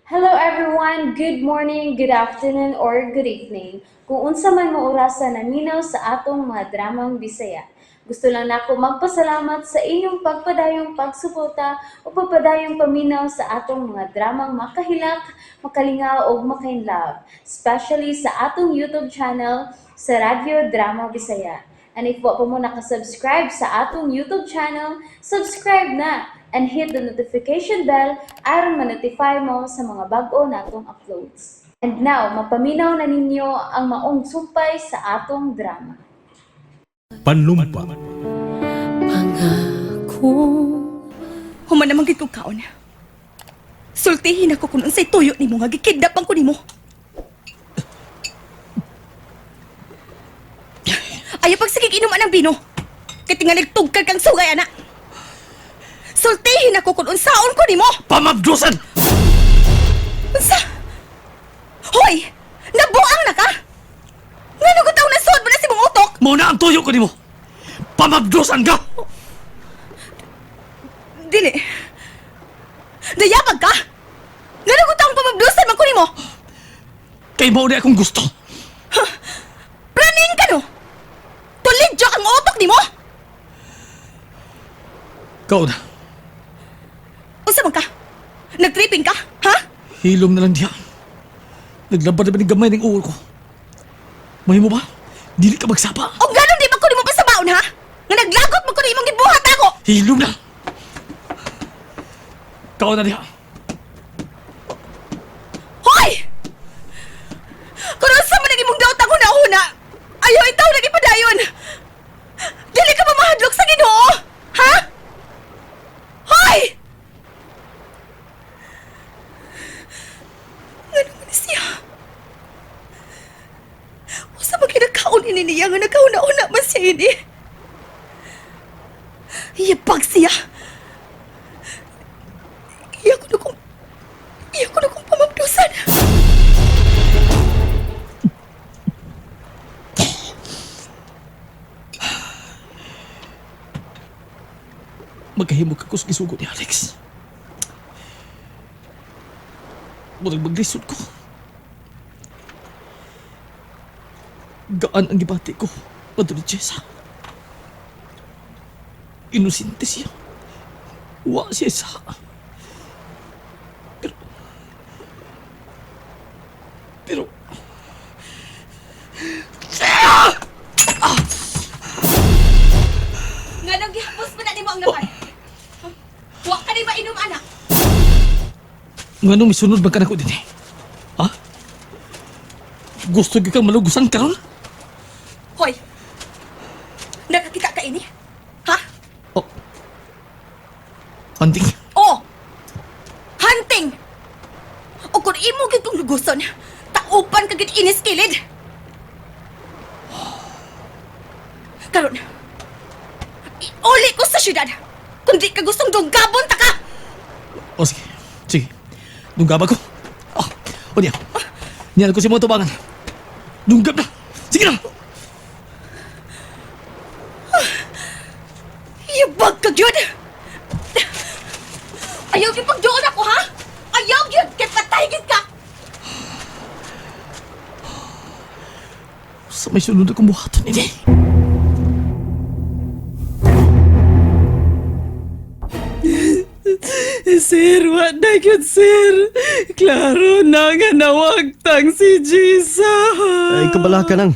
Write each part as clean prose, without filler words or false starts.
Hello everyone! Good morning, good afternoon, or good evening. Kung unsa man mo orasa naminaw sa atong mga dramang Bisaya. Gusto lang nako magpasalamat sa inyong pagpadayong pagsuporta o pagpadayong paminaw sa atong mga dramang makahilak, makalingaw ug makainlove, especially sa atong YouTube channel sa Radyo Drama Bisaya. And if wa pa mo nakasubscribe sa atong YouTube channel, subscribe na and hit the notification bell aron ma-notify mo sa mga bag-o natong uploads. And now, mapaminaw na ninyo ang maong sumpay sa atong drama. Panlumpa. Pangako. Human naman gid kog kaon. Sultihin ako kung unsay tuyo nimo nga gikidnap ang ko nimo. Ayaw pagsigig inom anang bino. Kay tingalig tugkad kang sugay ana. Sultihin ako kung unsaon ko nimo. Pamabdusan! Unsa? Hoy! Nabuang na ka? Ngano ko taong nasuod mo na si mong utok? Mao na ang tuyo ko nimo. Pamabdusan ka! Dili. Dayabag ka? Ngano ko taong pamabdusan man ko nimo? Kay mao na akong gusto. Praning ka no? Tulidyo ang utok nimo? Kau na. Unsa man ka? Nagtripping ka? Ha? Hilom na lang diha. Naglaban na ba ni gamay ng uol ko? Mahimo ba? Dili ka magsapa. O ganon di ba ko nimo pasabaon ha? Nga naglagot man ko na imong gibuhat ako. Hilom na! Kau na diha. Hoy! Kung unsa man ang imong daot ang huna-huna, ayaw itaw na ipadayon. Dili ka ba mahadlok sa Ginoo? Ha? Hoy! Ngano man siya? Usa man kinakaon ini niya nga nagkahuna-huna man siya ini. Iyabag siya. Iya ko na kong Iya ko na kong pamabdusan. Magkahimog ako sa gisugo ni Alex. Murag maglisod ko. Gaan ang gibati ko. Ngadto ni Jessa. Inosente siya. Wa siya sa... Pero... Pero... Nga nang gihapos pa na nimo ang laman. Wa ka ni mainom anak. Nganong misunod man ka nako din eh? Ha? Gusto gyud kang malugusan karon? Hoy. Nakakita ka ini? Ha? Oh. Hunting. Oh. Hunting. O kung imo gid kong luguson, taupan ka gid inis kilid. Karon. Iuli ko sa syudad. Kung di ka gustong dunggabon ta ka. O sige. Sige. Dunggab ako. Oh, o niya. Niyan ko si mga tubangan. Dunggab na. Sige na. Yabag ka gyud. Ayaw gyud pagduon ako ha? Ayaw gyud kay patay gyud ka. Sa may sunod akong buhaton ini. Sir, wa na gyud, sir. Klaro na nga nawagtang si Jisa. Ay, kabala ka nang.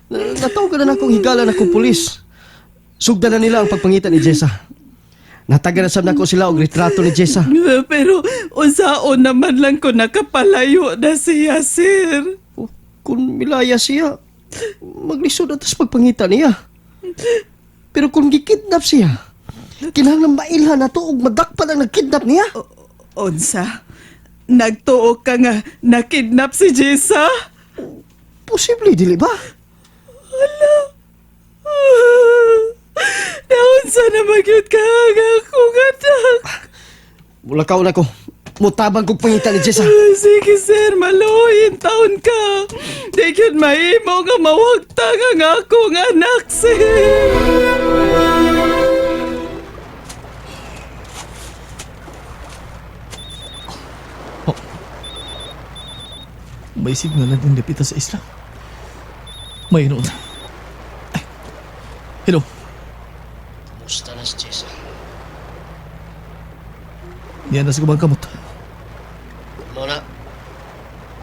Nataw ka na na akong higala na kong pulis. Sugdan na nila ang pagpangita ni Jessa. Nataga na sab nako sila og retrato ni Jessa. Pero unsaon naman lang ko nakapalayo na siya, sir. Oh, kung milaya siya, maglisod atas pagpangita niya. Pero kung gikidnap siya, kinahanglan mailhan na to og madakpan ang nagkidnap niya. Unsa? Nagtuo ka nga nakidnap si Jisa? Posible, dili ba? Naunsa na magyud ka nga akong anak. Mula kaon ako. Mutabang kog pangita ni Jessa. Sige sir, maluhin taon ka. Di gyud mahimo nga mawagtang ang akong anak, sir. Oh. May signal na din dapita sa isla. May noon. Ay. Hello. Kumusta na si Jessa? Niyan na sa kubang kamot. Mao na,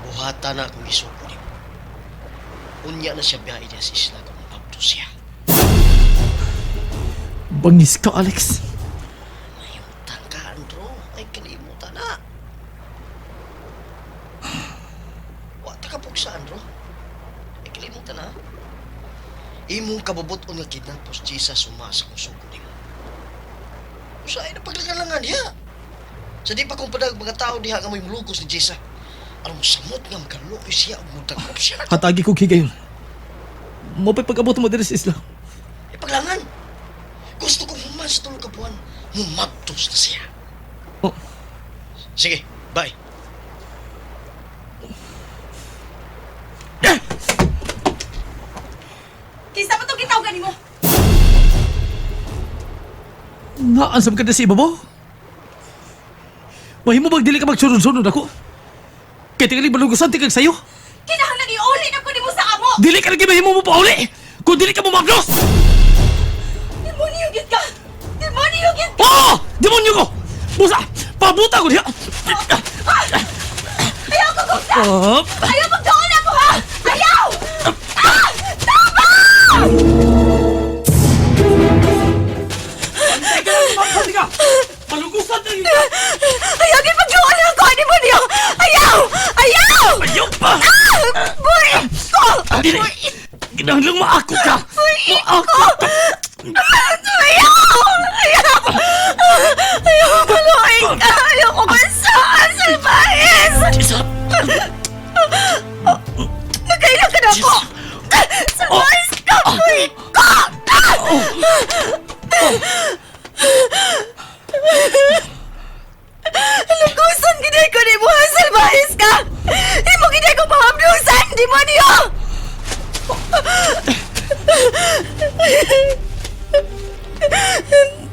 buhata na akong isugo nimo. Unya na siya biyahe niya sa isla kung mabdo siya. Bangis ka, Alex. Mayutan ka, Andrew. Ay, kalimutan na. Wa ta ka pugsa, Andrew. Ay, kalimutan na. Imong kabubut-on nga kidnapos Jesus suma sa kong sugo nimo. Usahay na paglangalangan diha. Sa di pa kong padag mga tao diha nga may mulugos ni Jesus. Alam mo, samot nga magkaluoy siya o mudagop siya na. Hatagi ko higayon. Mapay pag-abot mo diri sa isla. Ipaglangan. Gusto kong human sa tulog ka buwan. Mumabdos na siya. Oh, Sige, bye. Kinsa pa tong gitawagan nimo? naansam ka na sa ibabaw. Mahimo bang dili ka magsunod-sunod ako? Kaya tingaling malugusan tikag sayo. Kinahanglan iuli na ko nimo sa amo. Dili ka lagi mahimo mo pauli! Kung dili ka mo mablos! Demonyo gid ka. Demonyo gid ka. Oo! Demonyo ko! Busa! Pabuta ko diha! Ayaw ko gugsa. Oh, Ayaw magdoon ako ha. Ayaw! Ah! Tama! Pati ka! Malugusan na yun! Ayaw gid magdoon ako demonyo. Ayaw! Ayaw! Ayaw pa! Ah! Burik ko! Dili! Kinahanglang maako ka! Maako ka! Ayaw! Ayaw! Ayaw maluhin ka! Ayaw ko bansaan, Salvajes! Isa! Nagkailan ka na ako! Salvajes ka! Burik ko! Ah! Lugusan ginay ko ni mo, Salvajes ka! Imo ginay ko pahamlusan, demonyo!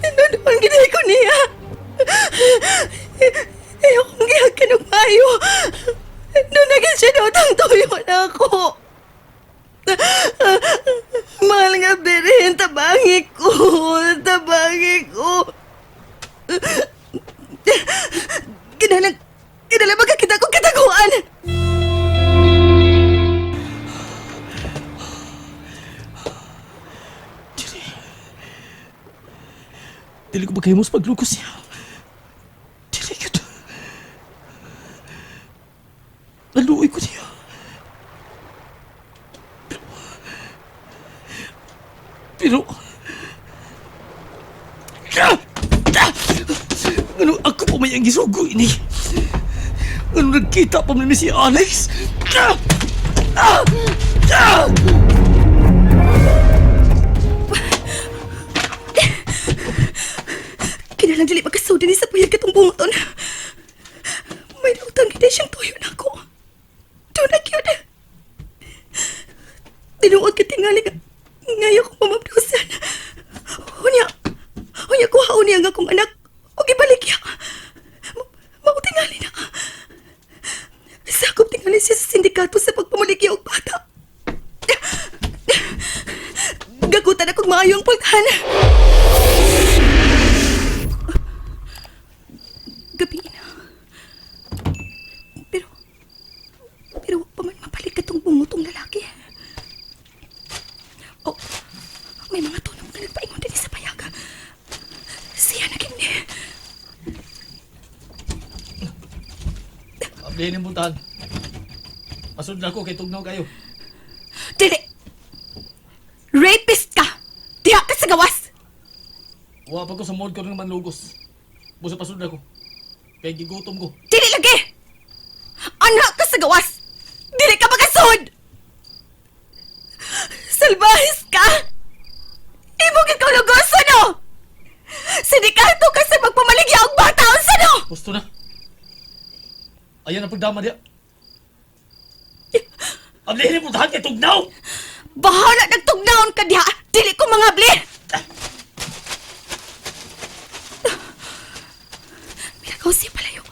Tinunoon ginay ko niya. Ayaw kong gihakin og maayo. Doon na siya daw tuyo na ako. Mahal nga, Beren, tabangi ko. Tabangi ko. Kinalang, kinalang magkakita kong kataguan. Dili ko magkahimos paglugos niya. Dili yun. Naluoy ko niya. Pero... Pero... Ano ako pa may ang gisugo ini? Ano nagkita pa man si Alex? Ah! Ah! Kinalang dili magkasudi ni sa puyag katong bungoton. May nautang gid siyang tuyo na ako. Doon na gyud. Tinuod ka tingali nga ngayo ko mamabdusan. Unya, unya kuhaon niya ang akong anak o ibalik niya. Mao tingali na. Sakop tingali siya sa sindikato sa pagpamaligya og bata. Gakutan akong maayo ang pultahan. Gabi na. Pero, pero wag pa man mabalik katong bungotong lalaki. Oh, may mga tunog na nagpaingon din sa payaga. Siya na gini. Ablihin ang buntahan. Masunod na ako kay tugnaw kayo. Dili! Rapist ka! Diha ka sa gawas! Wa pa ko sa mod ko ng manlugos. Busa pasunod ako. Kay gigutom ko. Dili lagi! Anak ka sa gawas! Dili ka makasud! Salbahis ka! Imo gid ka lugoso no! Sindikato ka sa magpamaligya og bata unsa no! Gusto na. Ayan ang pagdama niya. Ablihin ang buntahan kay tugnaw! Bahala nagtugnaon ka diha! Dili ko mga bli! Miragaw siya palayo.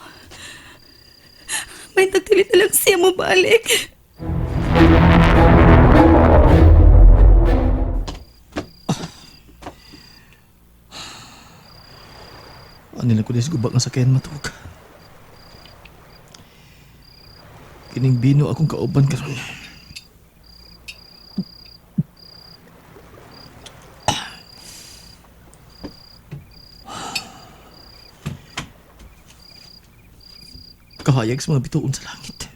May tagdili na lang siya mo balik. Ano lang ko sa gubak nga sakyan matug. Kining bino akong kauban karon. Kahayag sa mga bituon sa langit.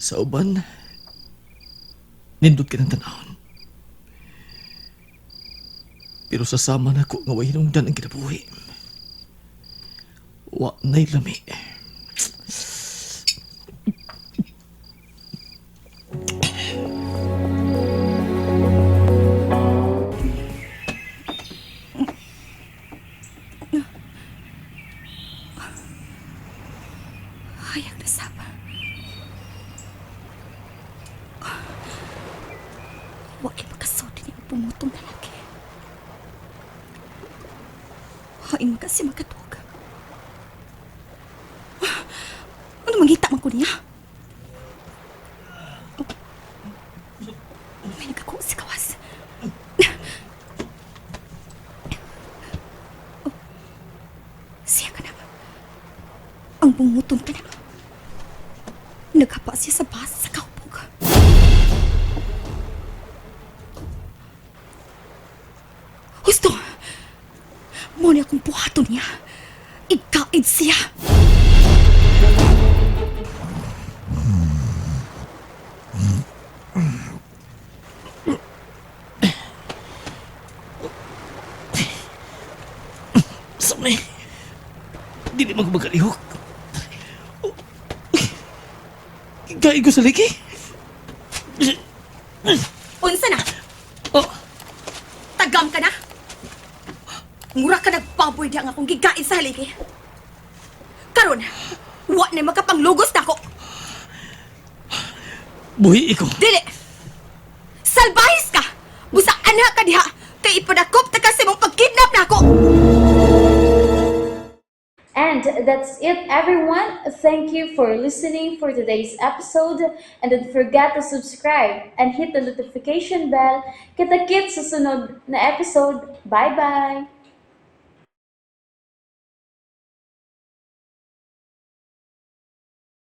Sa uban, nindot ka ng tanahon. Pero sa sama na ko nga way hinungdan ang kinabuhi. Wa na'y lami. Hayag na saba. Huwag kayo magkasodi niya ang pumutong lalaki. Hain mo kasi magkatuog. Ano mangita man ko niya? May nagkakuha si kawas. Oh, siya ka na. Ang bumutong ka na. Naghapa siya sa bus sa kaupog. Husto! Mo niya akong buhaton niya. Ikaid siya. Samay. Dili man ko magalihok. Kain ko sa liki. Unsa na? Oh, Tagam ka na? Mura ka nagbaboy di ang akong gigain sa haligi. Karon, wa na makapanglugos na ako. Buhi iko. Dili! Salbahis ka! Busa anha ka diha! Kay ipadakop ta kasi mong pagkidnap na ako! And that's it, everyone. Thank you for listening for today's episode. And don't forget to subscribe and hit the notification bell. Kita-kits sa sunod na episode. Bye-bye!